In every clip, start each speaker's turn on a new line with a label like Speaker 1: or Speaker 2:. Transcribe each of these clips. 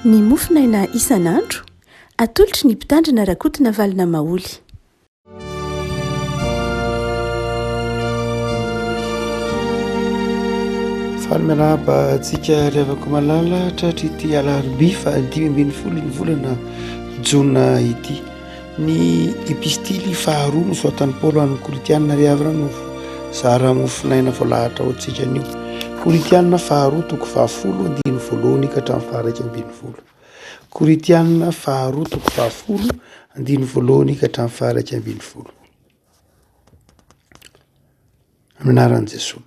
Speaker 1: Ny mofonaina isan'andro, atolotry ny Mpitandrina Rakotonavalona Maholy.
Speaker 2: Faly miarahaba antsika ry havako malala tratry ity alarobia faha 15 ny volana jona ity. Ny epistily faharoa nosoratan'i Paoly ho an'ny Korintiana ry havana no zara mofonaina voalahatra ho antsika anio. Korintiana faharoa toko fahafolo andininy voalohany ka hatramin'ny faharaika ambin'ny folo. Korintiana faharoa toko fahafolo andininy voalohany ka hatramin'ny faharaika ambin'ny folo. Amin'ny anaran'i Jesoa.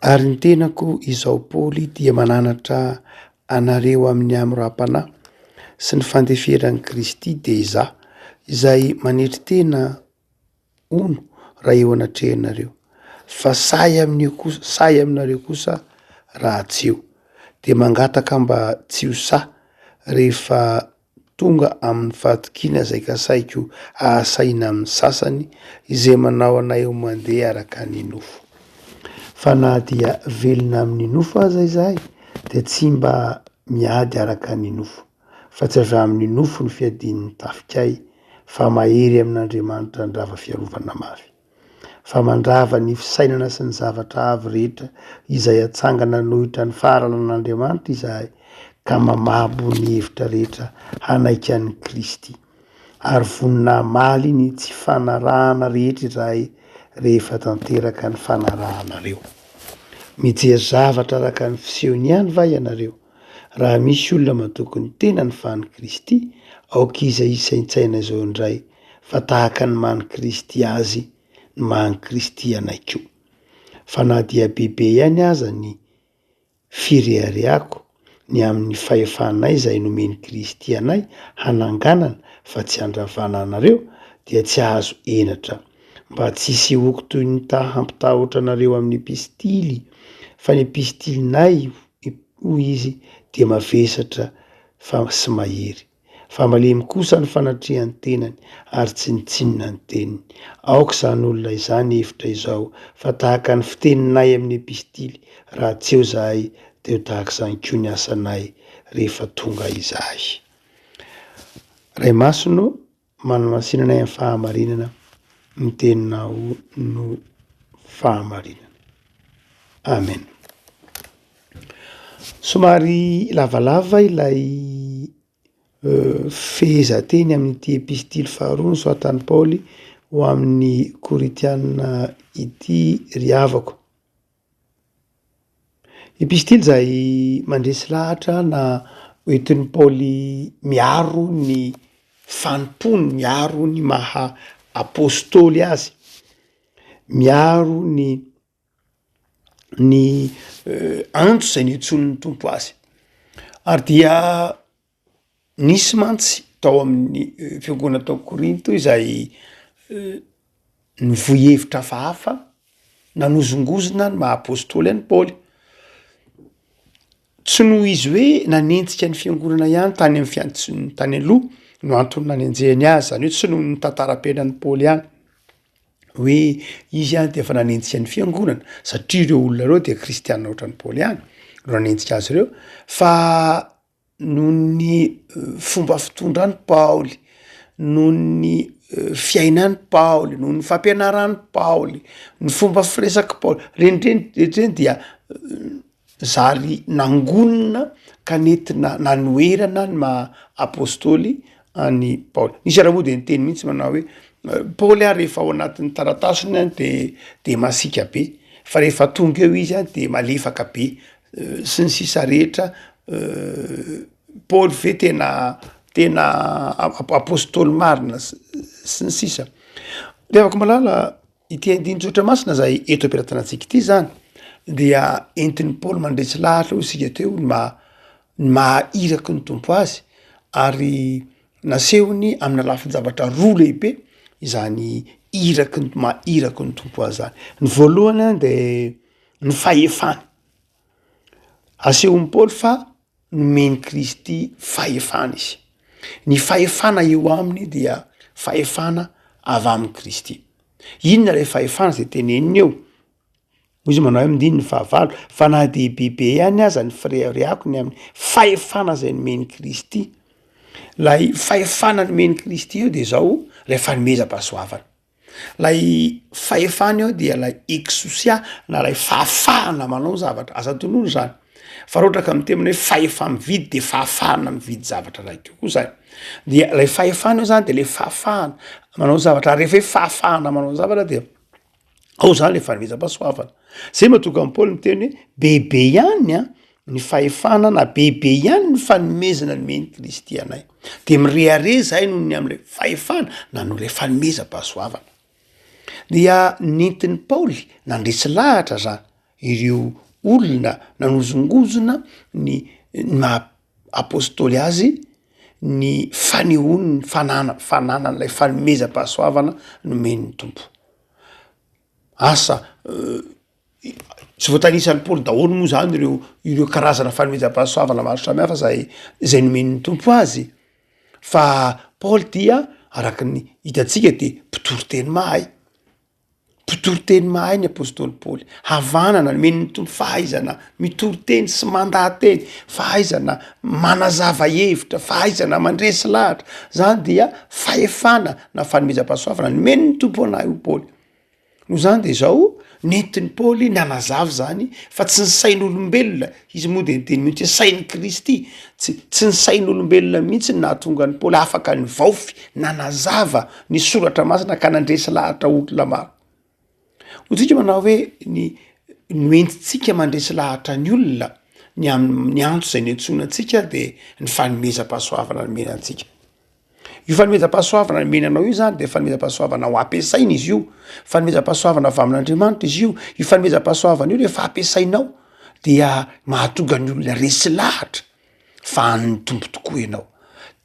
Speaker 2: Ary ny tenako izao Paoly dia mananatra anareo amin'ny hamoram-panahy sy ny fandeferan'i Kristy dia izaho, izay manetry tena hono raha eo anatrehanareo, fa sahy amin'io kosa sahy aminareo kosa raha tsy eo, dia mangataka mba tsy ho sahy rehefa tonga amin'ny fahatokiana izay kasaiko ahasahiana amin'ny sasany izay manao anay ho mandeha araka ny nofo. Fa na dia velona amin'ny nofo aza izahay, dia tsy mba miady araka ny nofo, fa tsy avy amin'ny nofo ny fiadian'ny tafikay, fa mahery amin'Andriamanitra handrava fiarovana mafy. fa mandrava ny fisainana sy ny zavatra avo rehetra izay atsangana hanohitra ny fahalalan'Andriamanitra izahay ka mamabo ny hevitra rehetra hanaiky an'i Kristy, ary vonona hamaly ny tsy fanarahana rehetra izahay rehefa tanteraka ny fanarahanareo. Mijery zavatra araka ny fisehony ihany va ianareo? Raha misy olona matoky ny tenany fa an'i Kristy, aoka izy hisaintsaina izao indray, fa tahaka ny maha an'i Kristy azy ny maha an'i Kristy anay koa. Fa na dia bebe ihany aza ny fireharehako ny amin'ny fahefanay izay nomen'i Kristy anay hananganana fa tsy handravana anareo, dia tsy hahazo henatra, mba tsy hisehoako toy ny ta hampitahotra anareo amin'ny epistily, fa ny epistilinay, hoy izy, dia mavesatra fa sy mahery. Fa malemy kosa ny fanatrehan'ny tenany ary tsinontsinona ny teniny. Aoka izany olona izany hevitra izao fa tahaka ny fiteninay amin'ny epistily, raha tsy eo izahay dia ho tahaka izany koa ny asanay rehefa tonga izahay. Ray Masina ô, manamasina anay amin'ny fahamarinana, ny teninao no fahamarinana. Amen. Somary lavalava ilay fehezanteny amin'ity epistily faharoa nosoratan'i Paoly ho amin'ny Korintiana ity ry havako. Epistily izay mandresy lahatra na hoentin'i Paoly miaro ny fanompoany, miaro ny maha apôstôly azy, miaro ny ny antso izay niantsoan'ny Tompo azy. Ary dia nisy mantsy tao amin'ny fiangonana tao Korinto izay nivoy hevitra hafahafa, nanozongozona ny maha apôstôly an'i Paoly. Tsy noho izy hoe nanenjika ny fiangonana ihany tany amin'ny fiantsony tany aloha no antony nanenjehany azy, zany hoe tsy noho ny tantaram-piainan'i Paoly ihany. hoe izy any de efa nanenjika ny fiangonana satria ireo olona ireo de kristianina ohatran'i Paoly ihany no nanenjika azy ireo fa noho ny fomba fitondran'i Paoly, noho ny fiainan'i Paoly, noho ny fampianaran'i Paoly, ny fomba firesak'i Paoly, reny reny rehetra reny dia zary nangonina ka nentina nanoherana ny maha apôstôly an'i Paoly. Nisy ary moa de niteny mihitsy manao hoe Paoly a rehefa ao anatin'ny taratasiny a de de masiaka be fa rehefa tonga eo izy a de malefaka be sy ny sisa rehetra, Paoly ve tena tena apôstôly marina sy ny sisa. Ry havako malala. Ity andinin-tsoratra masina izay eto am-pelatanantsika ity izany dia entin'i Paoly mandresy lahatra hoy isika teo ny maha ny maha iraky ny Tompo azy ary nasehony amina lafin-javatra roa lehibe izany iraky ny maha iraky ny Tompo azy zany. Ny voalohany a de ny fahefany, asehon'i Paoly fa nomen'i Kristy fahefana izy. Ny fahefana eo aminy dia fahefana avy amin'i Kristy. Inona ilay fahefana izay teneniny eo? Hoy izy manao hoe andininy fahavalo, fa na dia bebe ihany aza ny fireharehako ny amin'ny fahefana izay nomen'i Kristy. Ilay fahefana nomen'i Kristy eo dia izao, ilay fanomezam-pahasoavana. Ilay fahefana eo dia ilay exousia na ilay fahafahana manao zavatra, aza adinoina izany. Fa raha ohatra ka miteny hoe fahefa-mividy de fahafahana mividy zavatra iray koa zay. Dia ilay fahefana eo zany de le fahafahana manao zavatra, ary rehefa hoe fahafahana manao zavatra dia ao zany le fanomezam-pahasoavana. Zay mahatonga an'i Paoly miteny hoe bebe ihany an ny fahefana na bebe ihany ny fanomezana nomen'i Kristy anay. De mirehareha zahay noho ny am'le fahefana na noho le fanomezam-pahasoavana. Dia nentin'i Paoly nandresy lahatra zany ireo olona nanozongozona ny ny maha apôstôly azy ny fanehoany ny fanana- fananany ilay fanomezam-pahasoavana nomen'ny Tompo. Asa tsy voatanisan'i Paoly daholo moa zany ireo ireo karazana fanomezam-pahasoavana maro samihafa zay zay nomen'ny Tompo azy fa Paoly dia araky ny hitantsika de mpitory teny mahay. Mpitory teny mahay ny apostoly Paoly. Havanana, nomen'ny Tompo fahaizana mitory teny sy mandaha-teny, fahaizana manazava hevitra, fahaizana mandresy lahatra. Zany dia fahefana na fanomezam-pahasoavana nomen'ny Tompo anah io Paoly. Noho izany de zao, nentin'i Paoly nanazava izany fa tsy ny sain'olombelona, izy moa de niteny mihitsy hoe sain'i Kristy, tsy tsy ny sain'olombelona mihitsy no nahatonga an'i Paoly afaka nivaofy, nanazava ny soratra masina ka nandresy lahatra olona maro. Hoy tsika manao hoe ny noentintsika mandresy lahatra ny olona ny amin'ny antso izay niantsoana antsika de ny fanomezam-pahasoavana nomena antsika. Io fanomezam-pahasoavana nomena anao io zany de fanomezam-pahasoavana ho ampiasaina izy io, fanomezam-pahasoavana avy amin'Andriamanitra izy io, io fanomezam-pahasoavana io rehefa ampiasainao dia mahatonga ny olona resy lahatra fa an'ny Tompo tokoa ianao.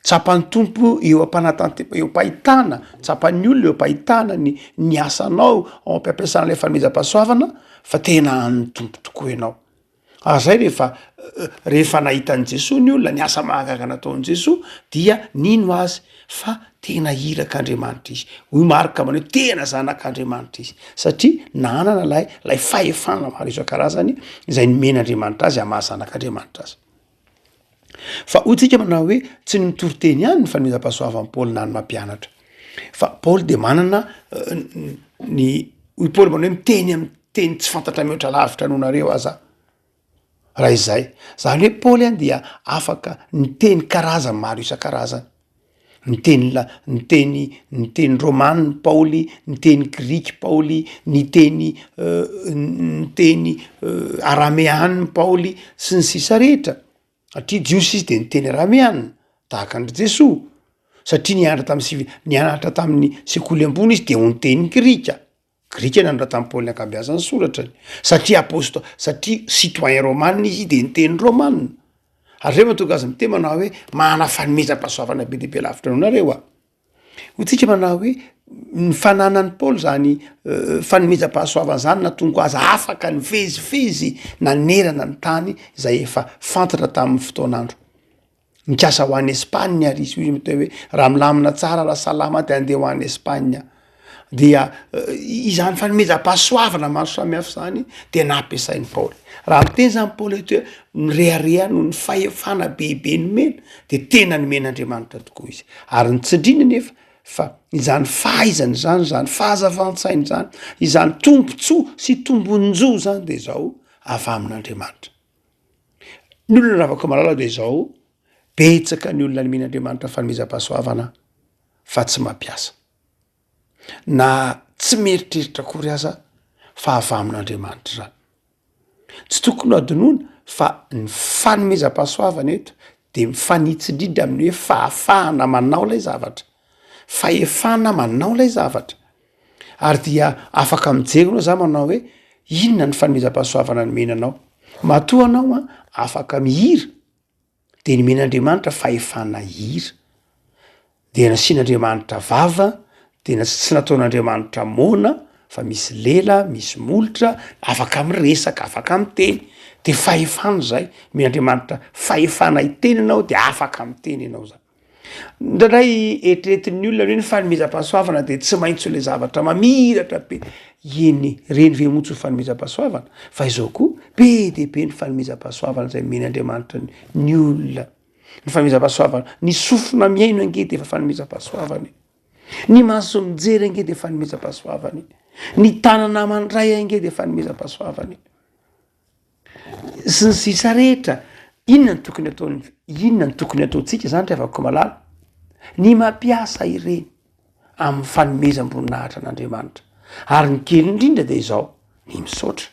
Speaker 2: Tsapan'ny Tompo eo am-panatante- eo am-pahitana, tsapan'ny olona eo am-pahitana ny ny asanao ao am-pampiasana ilay fanomezam-pahasoavana fa tena an'ny Tompo tokoa ianao. Ary zay rehefa rehefa nahita an'i Jesoa ny olona, ny asa mahagaga nataon'i Jesoa dia nino azy fa tena irak'Andriamanitra izy. Hoy Marka manao hoe tena zanak'Andriamanitra izy satria nanana lay lay fahefana maro isan-karazany izay nomen'Andriamanitra azy amin'ny maha zanak'Andriamanitra azy. Fa hoy tsika manao hoe tsy ny mitory teny ihany ny fanomezam-pahasoavan'i Paoly na ny mampianatra fa Paoly de manana ny hoy Paoly manao hoe miteny amy teny tsy fantatra mihoatra lavitra noho nareo aza raha izay. Zany hoe Paoly an dia afaka niteny karazany maro isan-karazany. Niteny la- niteny niteny romana Paoly, niteny grika Paoly, niteny niteny arameana Paoly sy ny sisa rehetra, satria jiosy izy de niteny arameana tahaka an-dry Jesoa, satria nianatra tamin'ny sivi- nianatra tamin'ny sekoly ambony izy de ho niteny grika. Grika nanoratan'i Paoly ny ankabeazan'ny soratrany, satria apôstô- satria citoyen romana izy de niteny romana, ary zay mahatonga azy miteny manao hoe manana fanomezam-pahasoavana be dia be lavitra noho nareo aho. Hoy tsika manao hoe ny fananan'i Paoly zany fanomezam-pahasoavana zany nahatonga azy afaka nivezivezy nanerana ny tany izay efa fantatra tamin'ny fotoan'andro. Nikasa ho any Espagne ary izy, hoy izy miteny hoe raha milamina tsara, raha salama de andeha ho any Espagne. Dia izany fanomezam-pahasoavana maro samihafa izany de nampiasain'i Paoly. Raha miteny zany Paoly eto hoe mirehareha noho ny fahefana bebe nomena de tena nomen'Andriamanitra tokoa izy. Ary ny tsindriny anefa fa izany fahaizana izany, izany fahazavan-tsaina izany, izany tombontsoa sy tombon-jo zany de zao avy amin'Andriamanitra. Ny olona Ravakomalala dia izao, betsaka ny olona nomen'Andriamanitra fanomezam-pahasoavana fa tsy mampiasa, na tsy mieritreritra akory aza fa avy amin'Andriamanitra izany. Tsy tokony ho adinoina fa ny fanomezam-pahasoavana eto de mifanitsy indrindra amin'ny hoe fahafahana manao ilay zavatra, fahefana manao ilay zavatra. Ary dia afaka mijery anao za manao hoe inona ny fanomezam-pahasoavana nomena anao. Matoa anao an afaka mihira de nomen'Andriamanitra fahefana hihira, de nasian'Andriamanitra vava, de nas- tsy nataon'Andriamanitra moana fa misy lela, misy molotra, afaka miresaka, afaka miteny, de fahefana zay, omen'Andriamanitra fahefana hiteny ianao de afaka miteny ianao zany. Indraindray eritreretin'ny olona hoe ny fanomezam-pahasoavana de tsy maintsy ho le zavatra mamiratra be. Eny e, reny ve moa tsy ho fanomezam-pahasoavana? Fa izao koa, be dia be ny fanomezam-pahasoavana izay omen'Andriamanitra ny olona. Ny fanomezam-pahasoavana, ny sofina mihaino ange de efa fanomezam-pahasoavana e. Ny maso mijery ange de fanomezam-pahasoavana e. Ny tanana mandray ange de fanomezam-pahasoavana e. Sy ny sisa rehetra. Inona no tokony ataon'ny, inona no tokony ataontsika zany ry havako malala? Ny mampiasa ireny amin'ny fanomezam-boninahitra an'Andriamanitra. Ary ny kely indrindra dia izao, ny misaotra,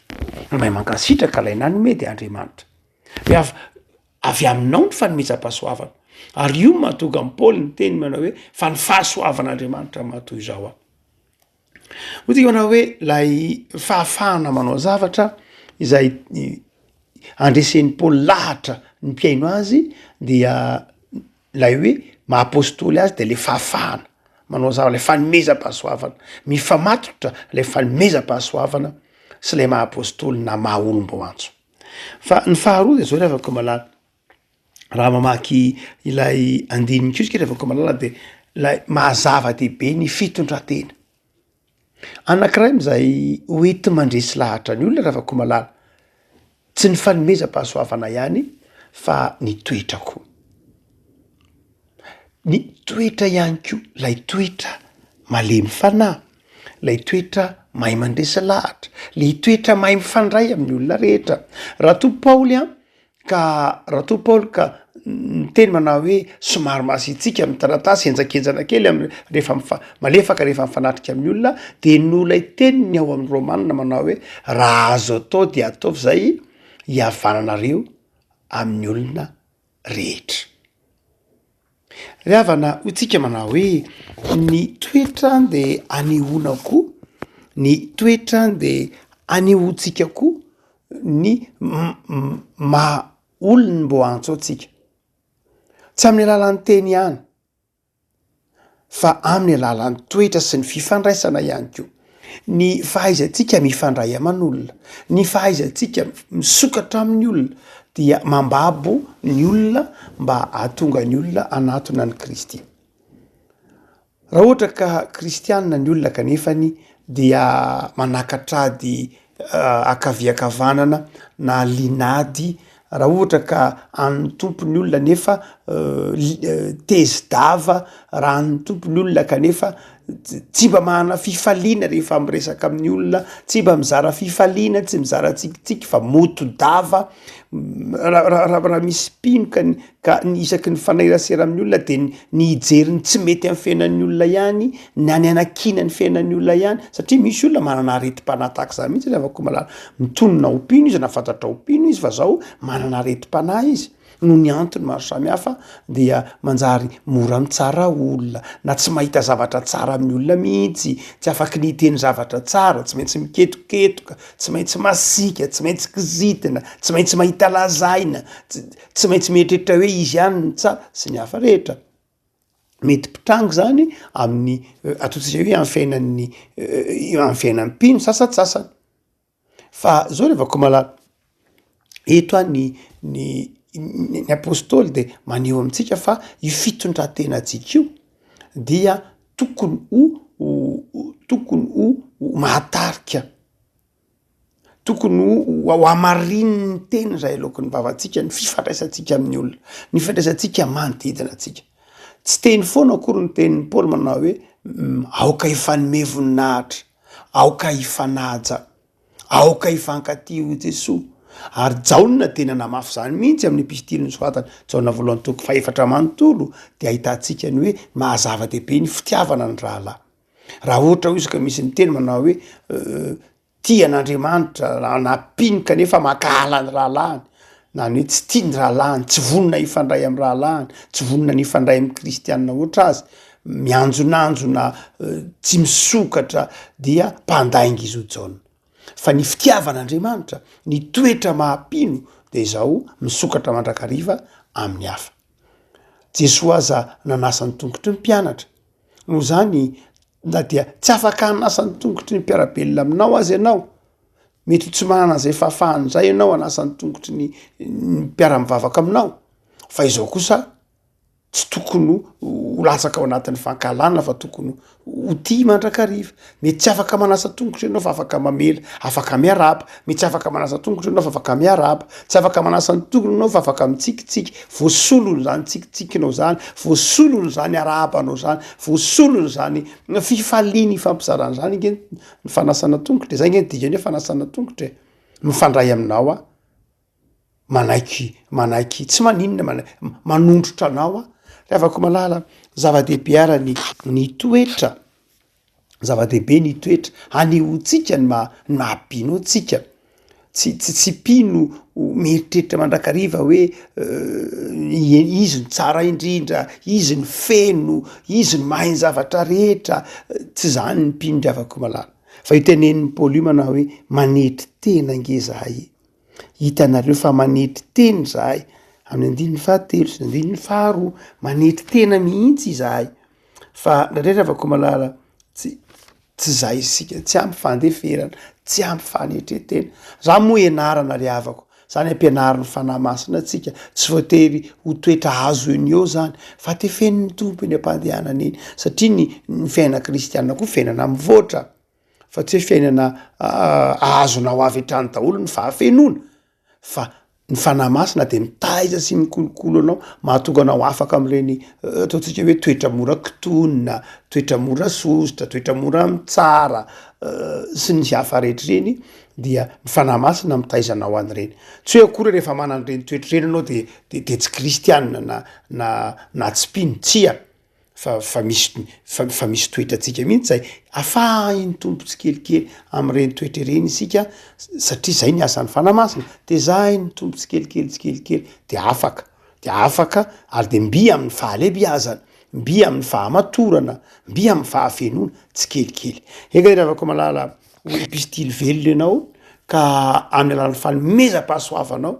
Speaker 2: ny mahay mankasitraka ilay nanome dia Andriamanitra. Hoe av- avy aminao ny fanomezam-pahasoavana. Ary io no mahatonga an'i Paoly niteny manao hoe fa ny fahasoavan'Andriamanitra no maha toy izao ahy. Hoy tsika manao hoe lay fahafahana manao zavatra izay andresen'i Paoly lahatra ny mpihaino azy dia lay hoe maha apôstôly azy de le fahafahana manao zavatra, lay fanomezam-pahasoavana, mifamatotra lay fanomezam-pahasoavana sy lay maha apôstôly na maha olom-boantso. Fa ny faharoa de zao ry havako malala, Raha mamaky ilay andininy koa isika ry havako malala de lay maha zava-dehibe ny fitondran-tena. Anankiray am'zay hoenti-mandresy lahatra ny olona ry havako malala, tsy ny fanomezam-pahasoavana ihany fa ny toetra koa. Ny toetra ihany koa, lay toetra malemy fanahy, lay toetra mahay mandresy lahatra, le toetra mahay mifandray amin'ny olona rehetra. Raha toa Paoly an Ka raha toa Paoly ka niteny manao hoe somary masiatsiaka amin'ny taratasy, henjakenjana kely am- rehefa mifa- malefaka rehefa mifanatrika amin'ny olona, de noho ilay teniny ao amin'ny Romana manao hoe raha azo atao de ataovy izay hihavananareo amin'ny olona rehetra. Ry havana, hoy tsika manao hoe ny toetra de anehoana koa, ny toetra de anehoantsika koa ny maha olona mbô antso antsika, tsy amin'ny alalan'ny teny ihany. Fa amin'ny alalan'ny toetra sy ny fifandraisana ihany koa. Ny fahaizantsika mifandray aman'olona, ny fahaizantsika misokatra amin'ny olona dia mambabo ny olona mba hahatonga ny olona hanatona an'i Kristy. Raha ohatra ka kristianina ny olona kanefany dia manakatra ady ankavia ankavanana na linady raha ohatra ka an'ny Tompo ny olona nefa tezi-dava, raha an'ny Tompo ny olona kanefa tsy mba manana fifaliana rehefa miresaka amin'ny olona, tsy mba mizara fifaliana, tsy mizara tsikitsiky fa moto-dava, raha misy mpino ka ny Ka ny isaky ny mifanerasera amin'ny olona de ny hijery ny tsy mety amin'ny fiainan'ny olona ihany, na ny hanakiana ny fiainan'ny olona ihany, satria misy olona manana aretim-panahy tahaka izany mihitsy ry havako malala, mitonona ho mpino izy na fantatra ho mpino izy fa zao manana aretim-panahy izy, noho ny antony maro samihafa dia manjary mora mitsara olona, na tsy mahita zavatra tsara amin'ny olona mihitsy, tsy afaky ny hiteny zavatra tsara, tsy maintsy miketoketoka, tsy maintsy masiaka, tsy maintsy kizitina, tsy maintsy mahita lazaina, Tsy maintsy mieritreritra hoe izy ihany no tsara sy ny hafa rehetra. Mety mpitranga izany amin'ny ataontsika hoe amin'ny fiainan'ny amin'ny fiainan'ny mpino sasantsasany. Fa zao ry havako malala, eto ah ny ny ny apôstôly de maneho amintsika fa io fitondran-tenantsika io dia tokony ho tokony ho mahatarika Tokony ho hamarinin'ny teny izay aloaky ny vavantsika ny fifandraisantsika amin'ny olona, ny fifandraisantsika manodidina antsika. Tsy teny foana akory ny tenin'i Paoly manao hoe aoka hifanome voninahitra, aoka hifanaja, aoka hifankatia hoy Jesoa. Ary Jaona dia nanamafy izany mihitsy amin'ny epistily nosoratany, Jaona voalohany toko fahefatra manontolo dia ahitantsika ny hoe maha zava-dehibe ny fitiavana ny rahalahy. Raha ohatra hoy izy ka misy miteny manao hoe Tia an'Andriamanitra na mpino kanefa mankahala ny rahalahiny, na ny hoe tsy tia ny rahalahiny, tsy vonona hifandray amin'ny rahalahiny, tsy vonona ny hifandray amin'ny kristianina hoatra azy, mianjonanjona, tsy misokatra dia mpandainga izy hoy Jaona. Fa ny fitiavan'Andriamanitra, ny toetra maha mpino dia izao, misokatra mandrakariva amin'ny hafa. Jesoa aza nanasa ny tongotry ny mpianatra, noho izany na dia tsy afaka hanasa ny tongotry ny mpiara-belona aminao aza ianao, mety ho tsy manana an'izay fahafahana izay ianao hanasa ny tongotry ny mpiara-mivavaka aminao, fa izao kosa. Tsy tokony ho latsaka ao anatin'ny fankahalana fa tokony ho tia mandrakariva. Mety tsy afaka manasa tongotra ianao fa afaka mamela, afaka miarahaba. Mety tsy afaka manasa tongotra ianao fa afaka miarahaba. Tsy afaka manasa ny tongony ianao fa afaka mitsikitsiky. Voasolony zany tsikitsikinao zany, voasolony zany arahabanao zany, voasolony zany fifaliana ifampizarana zany ange ny fanasana tongotra e. Zay ange ny dikany hoe fanasana tongotra e. Mifandray aminao aho. Manaiky, manaiky, tsy maninona mana- manondrotra anao aho. Ry havako malala, zava-dehibe ara ny ny toetra, zava-dehibe ny toetra anehoantsika ny maha ny maha mpino antsika. Tsy tsy tsy mpino mieritreritra mandrakariva hoe izy no tsara indrindra, izy no feno, izy no mahay ny zavatra rehetra, tsy zany ny mpino ry havako malala. Fa io tenenin'i Paoly io manao hoe manetry tena ange zahay e. Hitanareo fa manetry tena izahay, amin'ny andininy fahatelo sy ny andininy faharoa, manetry tena mihitsy izahay, fa indraindray ry havako malala tsy tsy zay isika, tsy ampy fandeferana, tsy ampy fanetren-tena, zany moa ianarana ry havako, zany ampianarin'ny Fanahy Masina antsika, tsy voatery ho toetra azo eo no eo zany, fa tefenin'ny Tompo eny am-pandehanana eny, satria ny ny fiainana kristiana koa fiainana mivoatra. fa tsy hoe fiainana azonao avy hatrany daholo ny fahafenoana fa ny fanahy masina de mitaiza sy mikolokolo anao mahatonga anao afaka am'ireny ataontsika hoe toetra mora kitonina, toetra mora sosotra, toetra mora mitsara sy ny hafa rehetra ireny dia ny fanahy masina mitaiza anao an'ireny, tsy hoe akory rehefa manana an'ireny toetra ireny anao de de de tsy kristianina na na na tsy mpino, tsia. Fa fa misy fa fa misy toetrantsika mihitsy zay afahin'ny Tompo tsikelikely am'ireny toetra ireny isika satria zay ny asan'ny Fanahy Masina, tezahin'ny Tompo tsikelikely tsikelikely de afaka, de afaka ary de mby amin'ny fahalebiazana, mby amin'ny fahamatorana, mby amin'ny fahafenoana tsikelikely. Eka ry havako malala, ho epistily velona ianao ka amin'ny alalan'ny fanomezam-pahasoavanao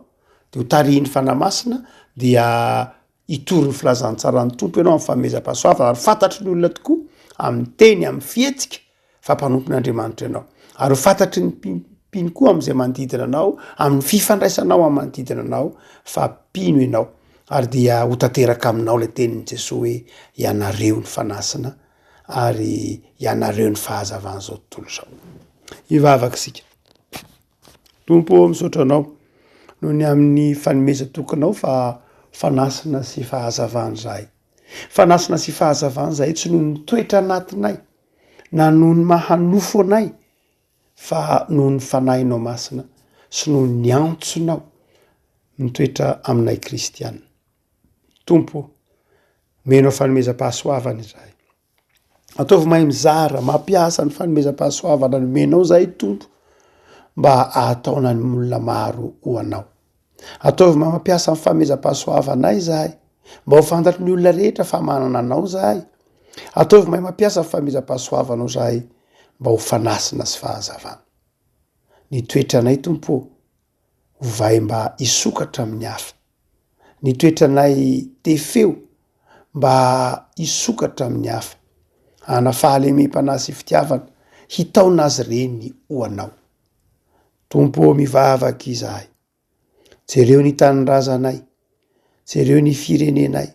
Speaker 2: de ho tarihin'ny Fanahy Masina dia Hitory ny filazantsaran'ny Tompo ianao amin'ny fanomezam-pahasoavana ary fantatry ny olona tokoa amin'ny teny, amin'ny fihetsika fa mpanompon'Andriamanitra ianao. Ary ho fantatry ny mpino koa amin'izay manodidina anao, amin'ny fifandraisanao amin'ny manodidina anao fa mpino ianao. Ary dia ho tanteraka aminao ilay tenin'i Jesoa hoe ianareo ny fanasina ary ianareo ny fahazavan'izao tontolo izao. Hivavaka isika. Tompo ô misaotra anao noho ny amin'ny fanomezan-tokinao fa fanasina sy fahazavana izahay. Fanasina sy fahazavana izahay tsy noho ny toetra anatinay na noho ny maha nofo anay fa noho ny fanahinao masina sy noho ny antsonao mitoetra aminay kristiana. Tompo ô, omenao fanomezam-pahasoavana izahay. Ataovy mahay mizara, mampiasa ny fanomezam-pahasoavana nomenao zahay Tompo mba ahataona ny olona maro ho Anao. Ataovy mahay mampiasa ny fanomezam-pahasoavanay zahay mba ho fantatry ny olona rehetra fa manana Anao zahay. Ataovy mahay mampiasa ny fanomezam-pahasoavanao zahay mba ho fanasina sy fahazavana. Ny toetranay Tompo ô, ovay mba hisokatra amin'ny hafa. Ny toetranay tefeo mba hisokatra amin'ny hafa, hanana fahalemem-panahy sy fitiavana, hitaona azy ireny ho Anao. Tompo ô mivavaka izahay, jereo ny tanindrazanay, jereo ny firenenay,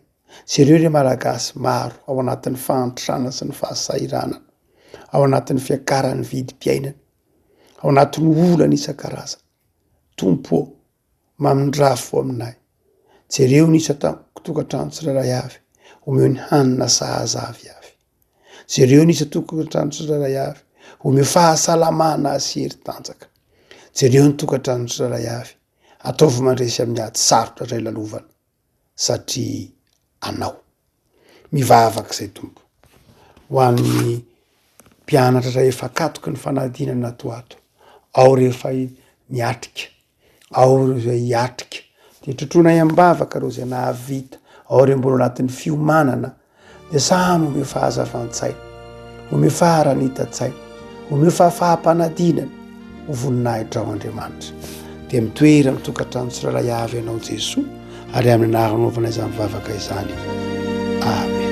Speaker 2: jereo ireo Malagasy maro ao anatin'ny fahantrana sy ny fahasahiranana, ao anatin'ny fiakaran'ny vidim-piainana, ao anatin'ny olana isan-karazany. Tompo ô, mamindrà fo aminay. Jereo ny isan-tokantrano tsirairay avy, omeo ny hanina sahaza avy avy. Jereo ny isan-tokantrano tsirairay avy, omeo fahasalamana sy hery tanjaka. Jereo ny tokantrano tsirairay avy, ataovy mandresy amin'ny ady sarotra izay lalovana, satria Anao. Mivavaka izay Tompo, ho an'ny mpianatra izay efa akatoky ny fanadinana ato ho ato, ao rehefa miatrika, ao ireo izay hiatrika, de trotroinay am-bavaka ireo izay nahavita, ao ireo mbola anatin'ny fiomanana, de samy omeo fahazavan-tsaina, omeo faharanitan-tsaina, omeo fahafaham-panadinana ho voninahitrao Andriamanitra. De mitoera amin'ny tokantrano tsirairay avy Ianao Jesoa, ary amin'ny anaranao anaovana izany vavaka izany. Amen.